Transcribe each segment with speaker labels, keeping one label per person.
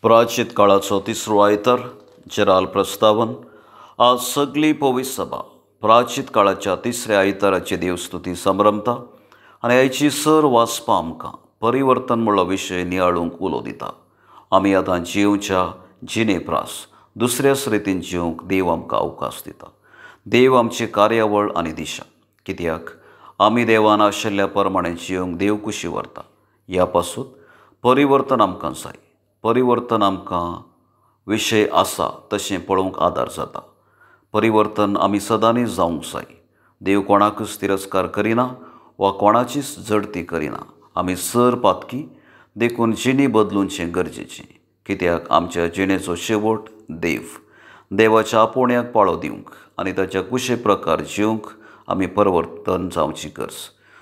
Speaker 1: प्राचीत काळाचो तिसरो आयतार जेराल प्रस्तावन. आज सगली पवित्र सभा प्राचीत काळाच्या तिसऱ्या आयताराची देवस्तुती संभ्रमता आनी आयची सर वाचपा आमकां परिवर्तन म्हणलो विशय नियाळूंक उलो दिता. आमी आतां जिवच्या जिणे प्रास दुसऱ्याच रितीन जिवंक देव आमकां अवकाश दिता. देव आमची कार्यावळ आनी दिशा, कित्याक आमी देवान आशिल्ल्या प्रमाणे जिवंक देव कुशी व्हरता. ह्या पासून परिवर्तन आमकां जाय. परिवर्तन आमकां विशय आसा तशें पळोवंक आदार जाता. परिवर्तन आमी सदांनी जावंक जाय. देव कोणाकूच तिरस्कार करिना वा कोणाचीच जडती करिना. आमी सर पातकी देखून जिणी बदलुचें गरजेचें, कित्याक आमच्या जिणेचो शेवट देव. देवाच्या आपोवण्याक पाळो दिवंक आनी ताच्या कुशे प्रकार जिवंक आमी परिवर्तन जावची गरज.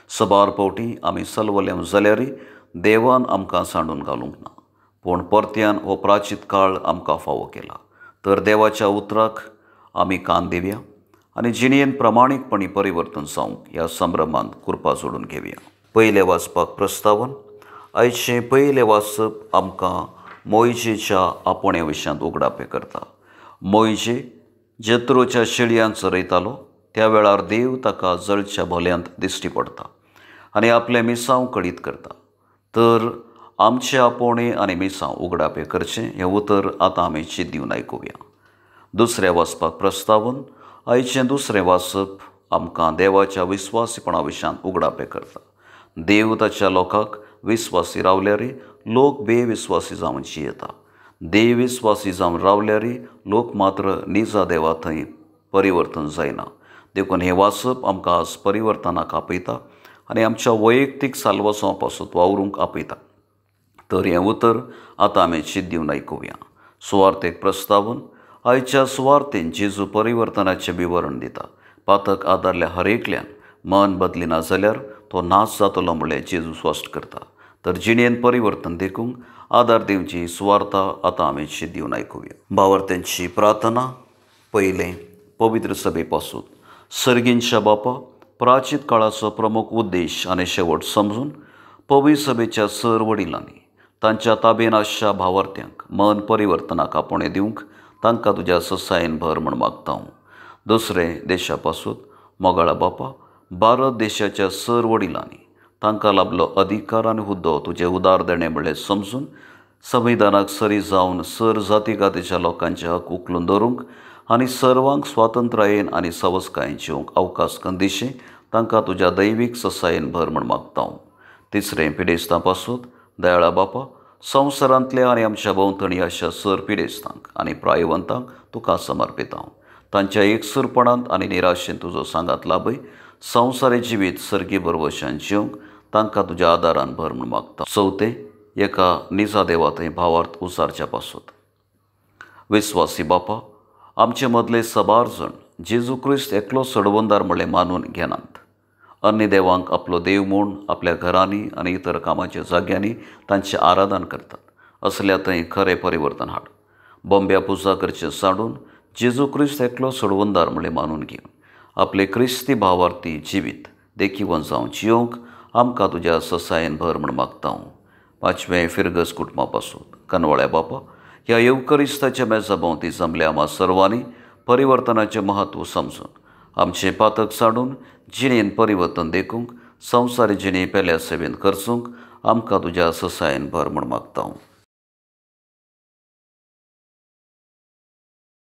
Speaker 1: सबार फावटी आमी सलवले जाल्यारय देवान आमकां सांडून घालूंक ना, पूण परत्यान हो प्राचीत काळ आमकां फावो केला. तर देवाच्या उतराक आमी कान दिवया आनी जिणेन प्रामाणीकपणी परिवर्तन जावंक ह्या संभ्रमांत कृपा जोडून घेवया. पयलें वाचपाक प्रस्तावन. आयचें पयलें वाचप आमकां मोयजेच्या आपोवण्या विशयांत उगडापें करता. मोयजे जेत्रोच्या शेळयांक चरयतालो त्या वेळार देव ताका जळच्या भोल्यांत दिश्टी पडता आनी आपलें मिसांव कळीत करता. तर आमचे आपोवणे आनी मिसांव उगडापें करचें हें उतर आतां आमी चिंत दिवन आयकुया. दुसरें वाचपाक प्रस्तावन. आयचें दुसरें वाचप आमकां देवाच्या विस्वासीपणा विशयांत उगडापें करता. देव ताच्या लोकांक विस्वासी रावल्यारय लोक बेविस्वासी जावन जियेता. देव विस्वासी जावन रावल्यारय लोक मात्र निजा देवा थंय परिवर्तन जायना. देखून हें वाचप आमकां आज परिवर्तनाक आपयता आनी आमच्या वैयक्तीक साल्वासांव पासून वावरूंक आपयता. तर हें उतर आतां आमी चिंत दिवन आयकुया. सुवार्थेक प्रस्तावन. आयच्या सुवार्थेन जेजू परिवर्तनाचें विवरण दिता. पातक आदारल्या हरेकल्यान मन बदलिना जाल्यार तो नाश जातलो म्हणल्यार जेजू स्पश्ट करता. तर जिणेन परिवर्तन देखूंक आदार दिवची सुवार्ता आतां आमी चिंत दिवन आयकुया. भावार्थ्यांची प्रार्थना. पयलें पवित्र सभे पासून. सर्गींच्या बापा, प्राचीत काळाचो प्रमुख उद्देश आनी शेवट समजून पवित्र सभेच्या सर वडिलांनी तांच्या ताबेन आसच्या भावार्थ्यांक मन परिवर्तनाक आपोवणें दिवंक तांकां तुज्या ससायेन भर म्हूण मागता हांव. दुसरें देशा पासून. मोगाळा बापा, भारत देशाच्या सर वडिलांनी तांकां लाभलो अधिकार आनी हुद्दो तुजें उदार देणें म्हणलें समजून संविधानाक सरी जावन सर जाती कातीच्या लोकांचे हक उखलून धरूंक आनी सर्वांक स्वातंत्र्यायेन आनी सवसकायेन जिवंक अवकाश कंदिशें तांकां तुज्या दैवीक ससायेन भर म्हूण मागता हांव. तिसरें पिडेस्तां पासून. दयाळा बापा, संवसारांतल्या आनी आमच्या भोंवतणी अशा सर पिडेस्तांक आनी प्रायवंतांक तुका समर्पिता हांव. तांच्या एकसूरपणांत आनी निराशेन तुजो सांगात लाभय. संवसारी जिवीत सर्गी बरवशान जिवंक तांकां तुज्या आदारान भर म्हूण मागता. चवथें एका निजा देवा थंय भावार्थ उसारच्या पासून. विस्वासी बापा, आमचे मदले सबार जण जेजू क्रिस्त एकलो सडवंदार म्हणलें मानून घेनात. अन्य देवांक आपलो देव म्हूण आपल्या घरांनी आनी इतर कामाच्या जाग्यांनी तांचें आराधन करतात. असल्या थंय खरें परिवर्तन हाड. बोंब्या पुजा करचें सांडून जेजू क्रिस्त एकलो सोडवंदार म्हणलें मानून घेवन आपले क्रिस्ती भावार्थी जिवीत देखीवन जावन जिवंक आमकां तुज्या ससायेन भर म्हूण मागता हांव. पांचवें फिरगज कुटुंबा पासून. कनवळ्या बापा, ह्या येवकरिस्ताच्या मेजा भोंवती जमल्या आमा सर्वांनी परिवर्तनाचें म्हत्व समजून आमचें पातक सांडून जिणेन परिवर्तन देखूंक संवसारी जिणे पेल्या सेवेन खर्चूंक आमकां तुज्या ससायेन भर म्हूण मागता हांव.